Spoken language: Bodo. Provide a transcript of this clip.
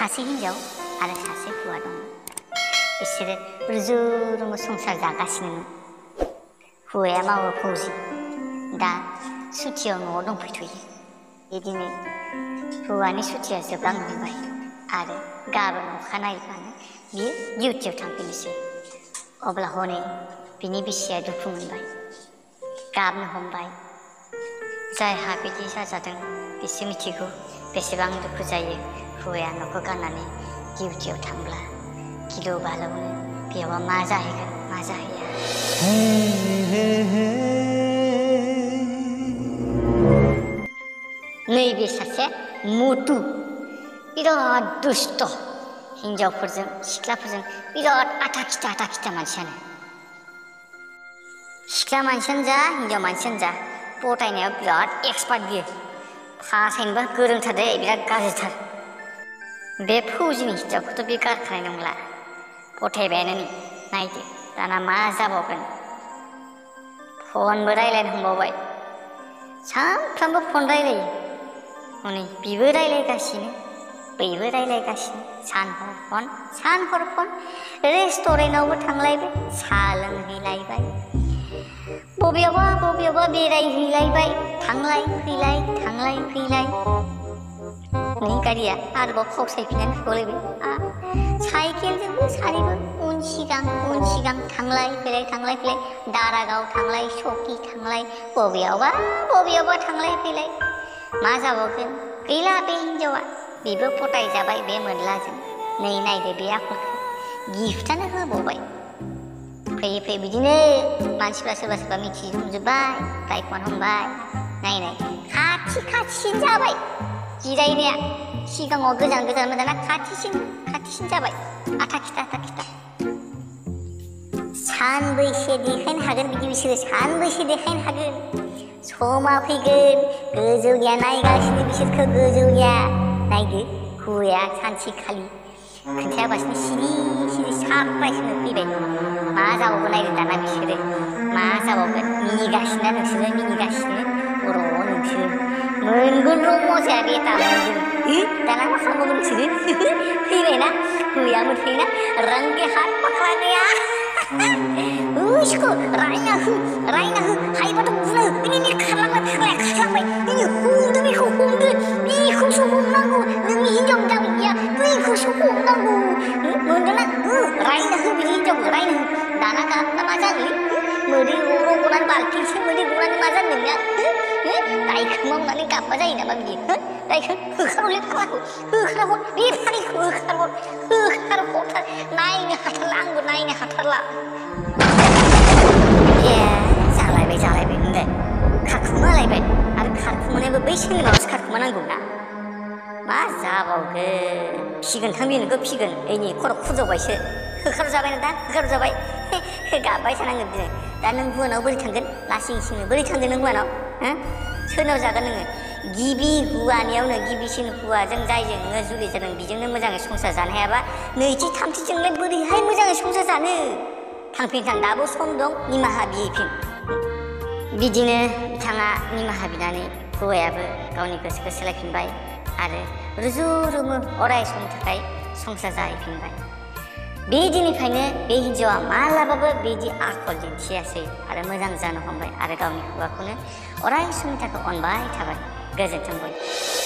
सासे हिनजाव आरो सासे हौवा दं। बिसोरो रुजु-रुमु संसार जागासिनो। हौवाया मावो फौजि, दा सुटियाव न'आव दंफैथ'यो। बिदिनो हौवानि सुटिया जोबलांनो हमबाय आरो गाबोन अखानायैबानो बियो डिउटियाव थांफिनोसै। अब्ला हनै बिनि बिसिया दुखु मोनबाय, गाबनो हमबाय। जायहा बिदि जाजादों बिसो मिथिगौ बेसेबां दुखु जायो हौवाया न'खौ गारनानै डिउटियाव थांब्ला। गिलु बालुनो बेयावबा मा जाहैगोन मा जाहैया। नैबे सासे मटु, बिराद दुस्त, हिनजावफोरजों सिख्लाफोरजों बिराद आथा खिथा मानसियानो। सिख्ला मानसियानो जा हिनजाव मानसियानो जा पटायनायाव बिराद एक्सपार्ट बियो। फासायनोबा गोरोंथार दे, बिराद गाज्रिथार। बे फौजिनि हिनजावखौथ' बे गारखानाय नंला। पटायबायानो नै, नायदो दाना मा जाबावगोन। फनबो रायलायनो हमबावबाय, सानफ्रामबो फन रायलायो। हनै बिबो रायलायगासिनो बैबो रायलायगासिनो, सान हर फन। रेस्टुरेन्टआवबो थांलायबाय, साहा लोंहैलायबाय, बबेयावबा बेरायहैलायबाय, थांलाय फैलाय। नै गारिया आरोबाव फावसायफिननानै होबावलायबाय। साइकेलजोंबो सानैबो उन सिगां थांलाय फैलाय, दारागाव थांलाय, सकि थांलाय, बबेयावबा थांलाय फैलाय। मा जाबावगोन, गैला बे हिनजावा, बेबो पटाय जाबाय बे मोनलाजों। नै नायदो बे आखलखौ, गिफ्टआनो होबावबाय। फैयै बिदिनो मानसिफ्रा सोरबा मिथिजोबबाय, रायखुमानो हमबाय। नाय खाथिसिन जाबाय जिरायनाया। सिगाङाव गोजान दाना खाथिसिन जाबाय। आथा खिथा सानबैसे देखायनो हागोन बिदि बिसोरो, सानबैसे देखायनो हागोन। समा फैगोन, गोजौनिया नायगासिनो बिसोरखौ, गोजौनिया। नायदो हौवाया सानसेखालि खोन्थायाबासिनो सिरि सारप्राइजनो फैबाय। मा जाबावगोन नायदो दाना बिसोरो, मा जाबावगोन। मिनिगासिनो नोंसोरो, र' नोंसोर मोनगोन र' मजाया बेटा मोनगोन। दाना मा खालामबावगोन नोंसोरो, फैबायना हौवाया मोनफैयोना, रंगे हाथ पकड़ा गया। उसको रायना हो, हायोबाथ' बुनो। नै खारलांबाय फाग्लाया, हमदो बेखौसो हमनांगौ। नोंनि हिनजाव गैया, बैखौसो हमनांगौ। मोनदोंना, रायना हो बिदि हिनजावखौ, रायना हो। दाना मा जानो, मोदै गनानै बाल्थिंसे मोदै गनानै मा जानो नोंनिया। दायखौ मावनानै गाबबा जायो नामा बिदि। दायखौ होखारहरलै फाग्लाखौ, होखारहर, बे फाग्लिखौ होखारहरथार। नायनो हाथारला। जालायबाय होनलाय, खारखुमालायबाय। आरो खारखुमानायाबो बै सिनेमायावसो खारखुमानांगौ ना। मा जाबावगोन, फिगोनथां बे नोंखौ फिगोन। ओइनि खर' खुजावबायसो, होखारजाबायना दा, होखारजाबाय। गाबबाय थानांगोन बिदिनो। दा नों हौवानाव बोरै थांगोन, लासिंसिंनो बोरै थांगोन नों हौवानाव? सोरनाव जागोन नोङो? गिबिसिन हौवाजों जायजों नोङो जुलि जादों बिजोंनो मोजाङै संसार जानो हायाबा नैथि थामथिजोंलाय बोरैहाय मोजाङै संसार जानो? थांफिन, दाबो सम दं, निमाहा बिहैफिन। बिदिनो बिथाङा निमाहा बिनानै हौवायाबो गावनि गोसोखौ सोलायफिनबाय आरो रुजु-रुमु अराय समनि थाखाय संसार जाहैफिनबाय। बे दिननिफ्रायनो बे हिन्जावा मालाबाबो बिदि आखल दिन्थियासै आरो मोजां जानो हमबाय आरो गावनि हौवाखौनो अराय समनि थाखाय अनबाय थाबाय। गोजोन्थों बयबो।